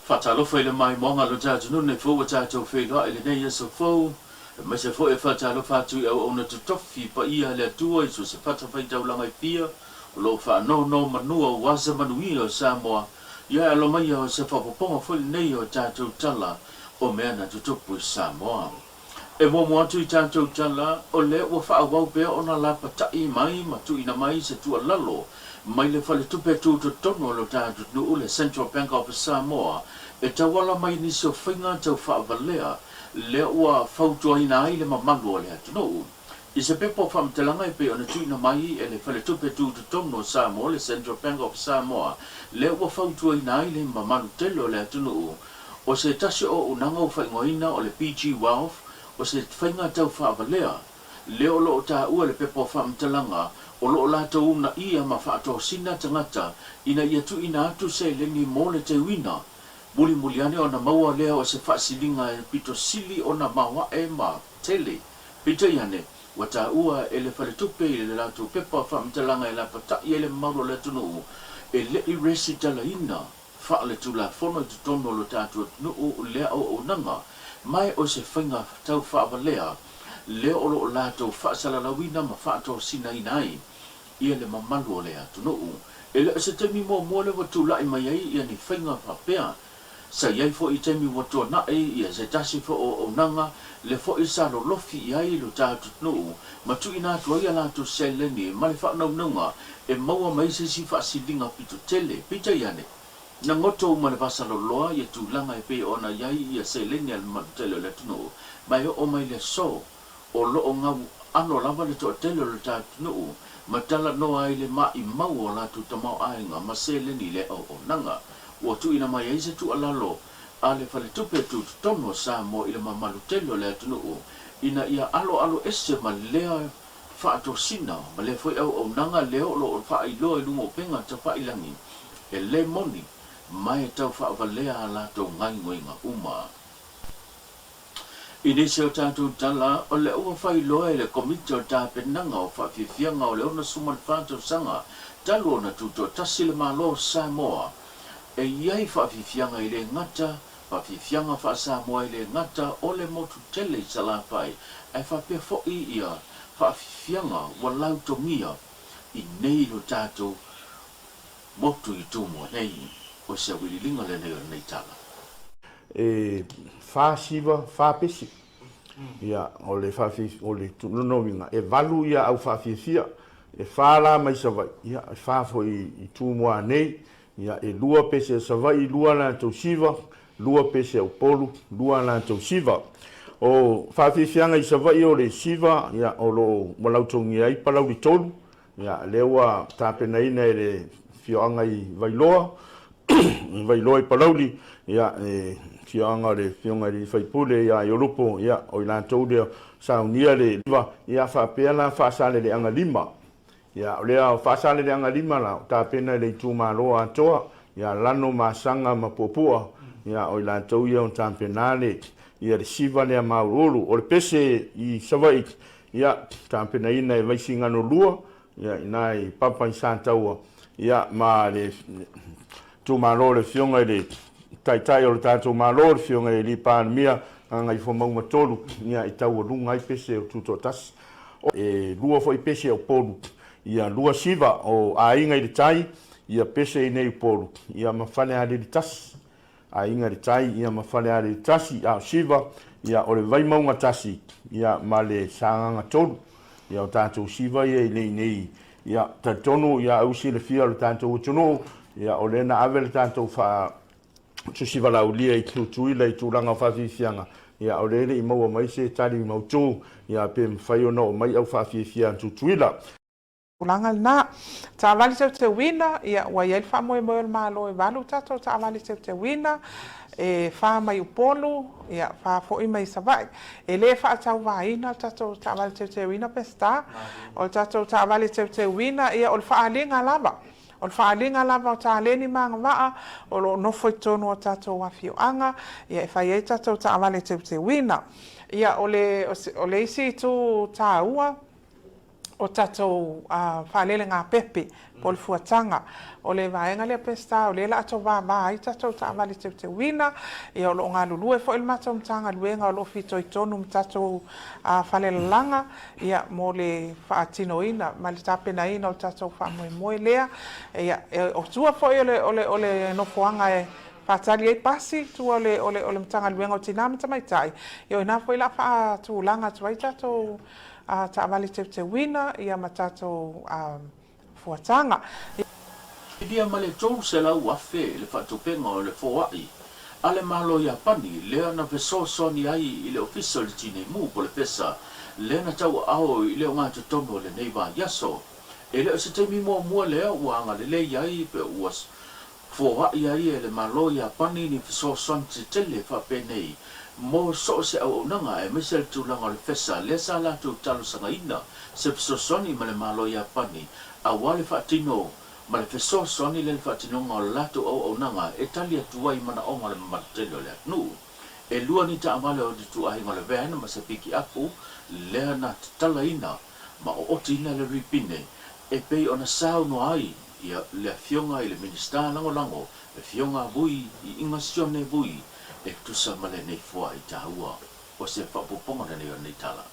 Faatalofa i le maimoaga o lo tatou nei fou ua tatou feiloai i lenei aso fou, aemaise foi e faatalofa atu i auauna totofi paia a le Atua i so o se fatafaitaulaga e fia o lo o faanonomanu aua se manuia o Samoa. Ia e alo maia o se faaopoopoga foi lenei o tatou tala o mea na tutupu i Samoa. E muamua atu i tatou tala, o lea ua faaauau pea ona lapata'i mai ma tuuina mai se tuualalo mai le Faletupe Tutotonu o lo tatou atunuu, le Central Bank of Samoa, e tauala mai nisi o faiga tau faavalea lea ua fautuaina ai le mamalu o le atunuu. I se pepa o faamatalaga e pei ona tuuina mai e le Faletupe Tutotonu o Samoa, le Central Bank of Samoa, lea ua fautuaina ai le mamalu tele o le atunuu, O se tasi o auaunaga ua faaigoaina o le PG Wealth, o se faiga tau faavalea, lea o lo o taua i le pepa o faamatalaga, o lo o latou uunaia ma faatosina tagata ina ia tuuina atu seleni mo le teuina, mulimuli ane ona maua lea o se faasiliga e pito sili ona maoae ma tele. Peitai ane, ua taua e le Faletupe i le latou pepa o faamatalaga e lapata'i ai le mamalu o le atunuu e le i resitalaina faaletulafono i totonu o lo tatou atunuu lea auaunaga, ma e o se faiga tau faavalea lea o lo o latou faasalalauina ma faatosinaina ai ia le mamalu o le atunuu. E le o se taimi muamua lea ua tulai mai ai ia ni faiga faapea. Sa i ai foi i taimi ua tuanai ia se tasi foi o auaunaga lea foi sa lolofi i ai lo tatou atunuu ma tuuina atu ai a latou seleni ma le faanaunauga e maua mai se isi faasiliga pito tele. Peitai ane, na goto uma le vasaloloa ia tulaga e pei ona i ai ia seleni a le mamalu tele o le atunuu, ma e oo mai le aso, o lo o gau ano lava le toatele o le tatou atunuu ma talanoa ai le maimau o latou tamaoaiga ma seleni i le auaunaga. Ua tuuina mai ai se tuualalo a le Faletupe Tutotonu o Samoa i le mamalu tele o le atunuu ina ia aloalo ese ma lea faatosina ma lea foi auaunaga lea o lo o faailoa i luga o upega tafailagi e le moni ma e tau faavalea a latou gaoioiga uma. I nisi o tatou tala, o lea ua faailoa e le Komiti o Tapenaga o Faafiafiaga o le 64 tausaga talu ona tutoatasi le Malo o Samoa, e i ai faafiafiaga e le gata Faafiafiaga faa-Samoa e le gata o le motu tele i Salafai, ae faapea foi ia faafiafiaga ua lautogia i nei lo tatou motu i Tumua nei. O se auiliiliga lenei o lenei tala. E fa siva fa pese. Ia, o le faafiafia, o le lona uiga, e valu ia au faafiafia, e fa la mai Savaii, ia, e fa foi i Tumua nei, Ia, e lua pese a Savaii, lua latou siva, lua pese a Upolu, lua latou siva. O faafiafiaga i Savaii o le siva, ia, o lo o ua lautogia ai Palauli 3, ia, lea ua tapenaina e le afioaga i Vailoa, i Vailoa i Palauli, ia, e afioaga o le afioga i le sui usufono ia Iolupo, ia, o i latou lea saunia le siva, ia, faapea la Faasaleleaga 5. Ia, o lea Faasaleleaga 5 la, o tapena i le itumalo atoa, ia Lano, Masaga ma Puapua, ia, o i latou ia o tapena le, ia le siva lea mauuluulu. O le pese i Savaii, ia, tapenaina e Vaisigano 2, ia, i ina i Papa i Sataua, ia, ma le itumalo o le Afioga i le Taitai o le tatou Malo, le Afioga i le Palemia, Gagaifomauga 3, ia, e taualuga ai pese o Tutoatasi. E lua foi pese o Upolu, ia lua siva o Aiga i le Tai, ia pese i nei Upolu, ia ma Falealili tasi. Aiga i le Tai, ia ma Falealili tasi, a o siva, ia o le Vaimauga tasi, ia ma le Sagaga 3. Ia o tatou siva ia i nei nei, ia talitonu ia au silafia o le tatou atunuu, ia o lea na ave le tatou faa tusi valaaulia i Tutuila i tulaga o faafiafiaga, ia o lea e le i maua mai se tali mautu, ia pe mafai ona oo mai au faafiafia a Tutuila. Tulaga lena. Taavale teuteuina, ia ua i ai le faamoemoe o le Malo e valu tatou taavale teuteuina, e fa mai Upolu, ia fa foi mai Savaii. E le faatauvaina le tatou taavale teuteuina Peseta. O le tatou taavale teuteuina, ia o le faaaliga lava. O le faaaliga lava o taleni ma agavaa o lo o nofo i totonu o tatou afioaga, ia e fai ai tatou taavale teuteuina. Ia o le, o le isi itu taua, o tatou faalelegāpepe po o le fuataga. O le vaega lea Peseta o lea la a vava ai tatou taavale teuteuina, ia o lo o galulue foi le matou Matagaluega o lo o fitoitonu ma tatou falelalaga ia mo le faatinoina ma le tapenaina o le tatou faamoemoe lea. Ia o tua foi o le o le o le nofoaga e faatali ai pasi i tua o le o le o le Matagaluega o Tina ma Tamaitai, ia o i ina foi la a faatulaga atu ai tatou taavale teuteuina ia ma tatou fuataga. Filia ma le 300,000 le faatupeina o le foai a le Malo Iapani lea na fesoasoani ai i le Ofisa o le Tinei Mu po o le FESA lea na tauaao i le ogatotonu o lenei vaiaso. E le o se taimi muamua lea ua agalelei ai pe ua foai ai e le Malo Iapani ni fesoasoani tetele faapenei mo so o se auaunaga aemaise le tulaga o le FESA lea sa latou talosagaina se fesoasoani ma le Malo Iapani aua le faatino ma le fesoasoani lea i le faatinoga o le latou auaunaga e tali atu ai i manaoga o le mamalu tele o le atunuu. E lua ni taavale o le ituaiga o le van ma se pikiapu lea na tatalaina ma ootiina le ripine e pei ona saunoa ai ia le Afioga i le Minisita Lagolago, le Afioga Vui Iiga Sione Vui e tusa ma lenei foai taua. O se faaopoopoga lenei o lenei tala.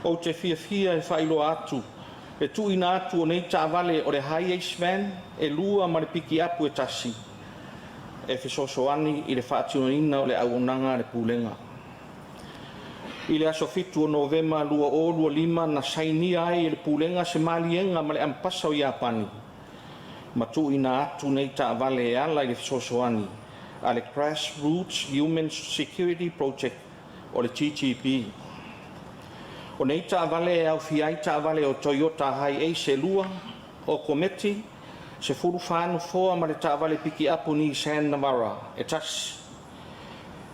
Ou te fiafia e faailoa atu le tuuina atu o nei taavale o le Hiace Van e lua ma le pikiapu e tasi e fesoasoani i le faatinoina o le auaunaga a le Pulega. I le aso 7 o Novema 2025 na sainia ai e le Pulega se maliega ma le Amepasa o Iapani ma tuuina atu nei taavale e ala i le fesoasoani a le Grassroots Human Security Project o le TTP. O nei taavale e aofia ai taavale o Toyota Hiace e lua, o Kometi, 14 nofoa ma le taavale pikiapu Nissan Navara e tasi.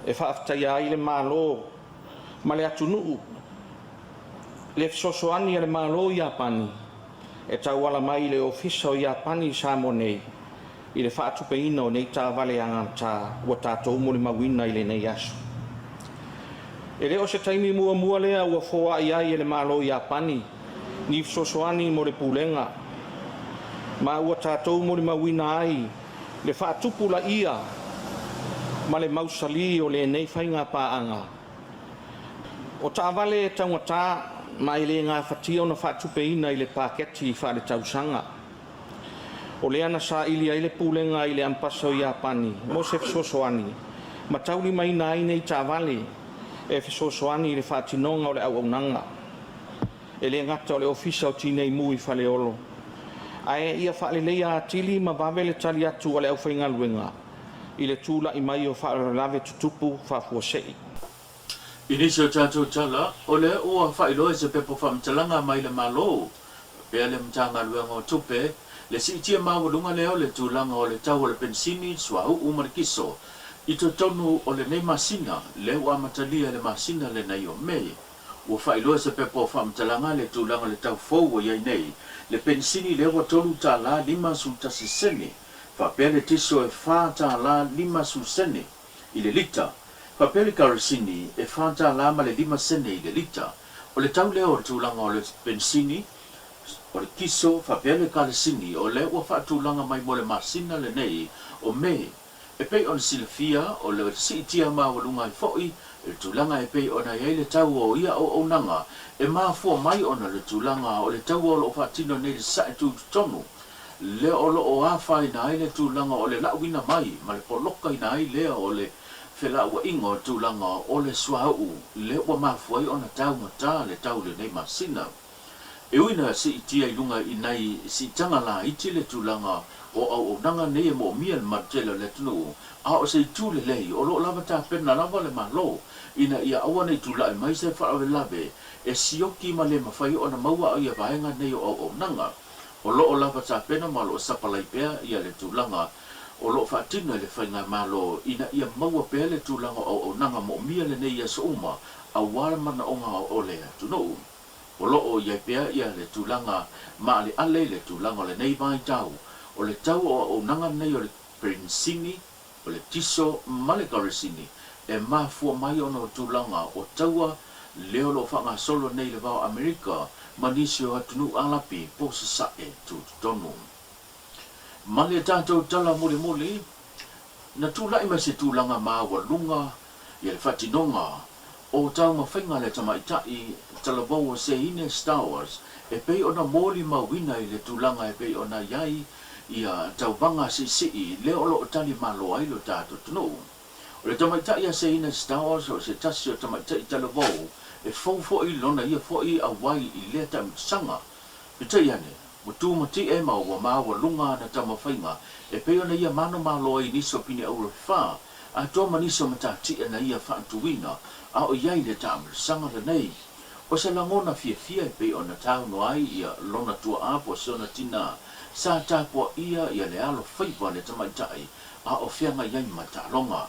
E faafetaia ai le Malo ma le atunuu le fesoasoani a le Malo o Iapani e tauala mai i le Ofisa o Iapani i Samoa nei i le faatupeina o nei taavale agata ua tatou molimauina i lenei aso. E le o se taimi muamua lea ua foai ai e le Malo o Iapani ni fesoasoani mo le Pulega, ma ua tatou molimauina ai le faatupulaia ma le mausali o lenei faiga paaga. O taavale e taugata ma e le gafatia ona faatupeina i le paketi faaletausaga. O lea na saili ai le Pulega i le Amepasa o Iapani mo se fesoasoani ma taulimaina ai nei taavale e fesoasoani i le faatinoga o le auaunaga. E le gata o le Ofisa o Tinei Mu i Faleolo, ae ia faaleleia atili ma vave le tali atu a le aufaigaluega i le tulai mai o faalavelave tutupu faafuasei. I nisi o tatou tala, o lea ua faailoa i se pepa faamatalaga mai le Malo, faapea le Matagaluega o Tupe, le siitia maualuga lea o le tulaga o le tau o le penisini, le suauu ma le kiso i totonu o lenei masina, lea ua amatalia i le masina lenei o Me. Ua faailoa i se pepa o faamatalaga le tulaga o le tau fou ua i ai nei le penisini lea ua $3.51, faapea le tiso e $4.50 i le lita, faapea le karosini e $4.05 i le lita. O le tau lea o le tulaga o le penisini, o le kiso faapea le kalesini o lea ua faatulaga mai mo le masina lenei o Me. E pei ona silafia, o le siitia maualuga ai foi le tulaga e pei ona i ai le tau o ia auaunaga e mafua mai ona le tulaga o le taua o lo o faatino nei le sae tutotonu lea o lo o afaina ai le tulaga o le lauina mai ma le polokaina ai lea o le felauaiga o tulaga o le suauu lea ua mafua ai ona taugata le tau i lenei masina. E ui ina siitia i luga i nai siitaga laiti le tulaga o auaunaga nei e moomia e le mamalu tele o le atunuu, a o se itu lelei o lo o lava tapena lava le Malo ina ia aua ne i tulai mai se faalavelave e sioki ma le mafai ona maua ia vaega nei o auaunaga. O lo o lava tapena ma o lo o sapalai pea ia le tulaga o lo o faatino e le Faigamalo ina ia maua pea le tulaga o auaunaga moomia lenei i aso uma aua le manaoga o le atunuu. O lo o i ai pea ia le tulaga maaleale i le tulaga o lenei vaitau o le tau o auaunaga nei o le penisini, o le tiso ma le karesini e mafua mai ona o tulaga o taua lea o lo o faagasolo nei i le va o Amerika ma nisi o atunuu Alapi po o Sasae tutotonu. Ma le tatou tala mulimuli, na tulai mai se tulaga maualuga ia le faatinoga o taumafaiga a le tamaitai talavou o Seine Stowers e pei ona molimauina i le tulaga e pei ona i ai ia tauvaga siisii lea o lo o tali malo ai lo tatou atunuu. O le tamaitai a Seine Stowers o se tasi o tamaitai talavou e fou foi lona ia foi auai i lea taamilosaga. Peitai ane, ua tumati'e ma ua maualuga ana taumafaiga e pei ona ia manumalo ai i nisi o pine auro e fa, atoa ma nisi o matati'a na ia faatuina a o i ai le taamilosaga lenei. O se lagona fiafia e pei ona saunoa ai ia lona tua'a po o si ona tinā, sa tapuaia ia le alo faiva a le tamaitai a o feagai ai ma taaloga.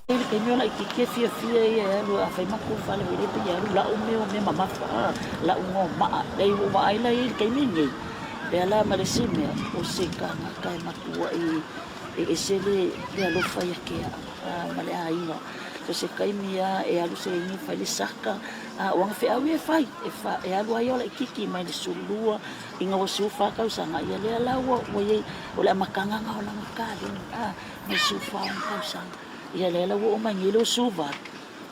I le taimi o laitiiti e fiafia ia e alu a fai matou fale foi lea pei e alu lau mea o mea mamafa a lau gaomaa leai ua ou vaai la i ai i le taimi lenei lea la ma le isi mea o se tagata e matuai e ese le alofa ia te au a ma le aiga so se taimi a e alu se ini e fai le saka a o ana feau ia e fai e fa e alu a ia o laitiiti mai le 12 ina ua 14 tausaga ia lea la ua ua i ai o le amataga na o lana kaleni a mai 14 ona tausaga. Ia lea la ua oo mai nei le 18,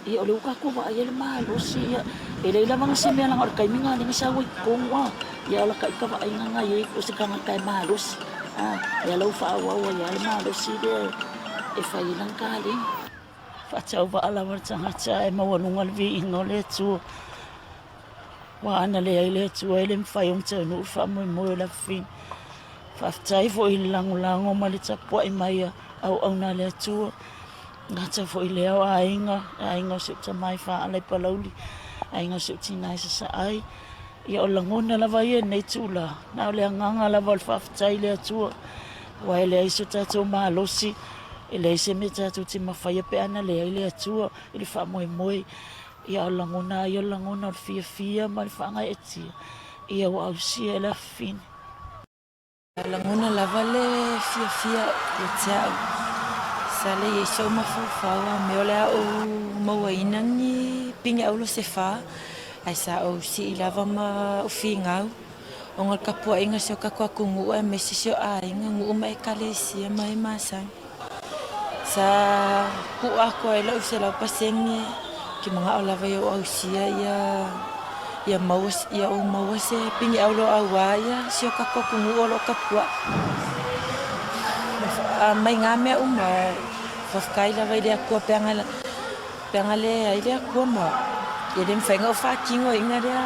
ia o lea ua tatou vaai ai le malosi, ia e leai lava na se mea leaga o le taimi lena lea na sau ai i totonu a, ia o lata ita vaaiga na i ai o se tagata e malosi a, lea la ua faaauau ai lava le malosi lea e fai ai lana kaleni. Faatauvaa lava le tagata ae maualuga le viiga o le Atua. Aua ana leai le Atua e le mafai ona taunuu le faamoemoe o le afafine. Faafetai foi i le lagolago ma le tapuai mai a auauna a le Atua. Gata foi lea o aiga, aiga o si ou tama i Faala i Palauli, aiga o si ou tina i Sasaai. Ia o lagona lava ia i lenei itula, na o le agaga lava o le faafetai i le Atua, aua e leai so tatou malosi, e leai se mea tatou te mafaia pe ana leai le Atua i le faamoemoe. Ia o le lagona lava ia o le lagona o le fiafia ma le faagaeetia, ia ua ausia e le afafine. E lagona lava le fiafia ia te au. Sa le i ai sou mafaufau a mea o le a ou mauaina ni pine auro se fa, ae sa ou sii lava ma ou finau ona o le tapuaiga o si o tatou atunuu aemaise si o aiga, nuu ma ekalesia ma e masani. Sa tuu atoa ai lau 100% ke manao lava ia ou ausia ia ia maua ia ou maua se piniau lo auā ia si o tatou atunuu o lo o tapuai. Mai ngā mea uma, faafetai lava i le Atua pe ana pe ana leai le Atua ma e le mafai ona ou faatinoina lea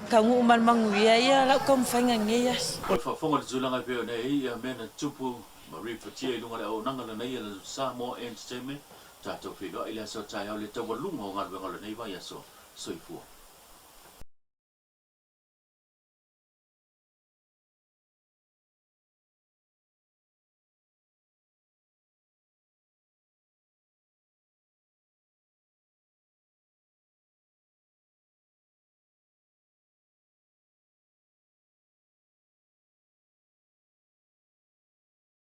taunuu ma le manuia ia lau taumafaiga i lenei aso. O le faafofoga i le tulaga e pei ona i ai ia mea na tupu ma ripotia i luga o le auaunaga lenei a le Samoa Entertainment, tatou feiloai i le aso taeao i le taualuga o galuega o lenei vaiaso. Soifua.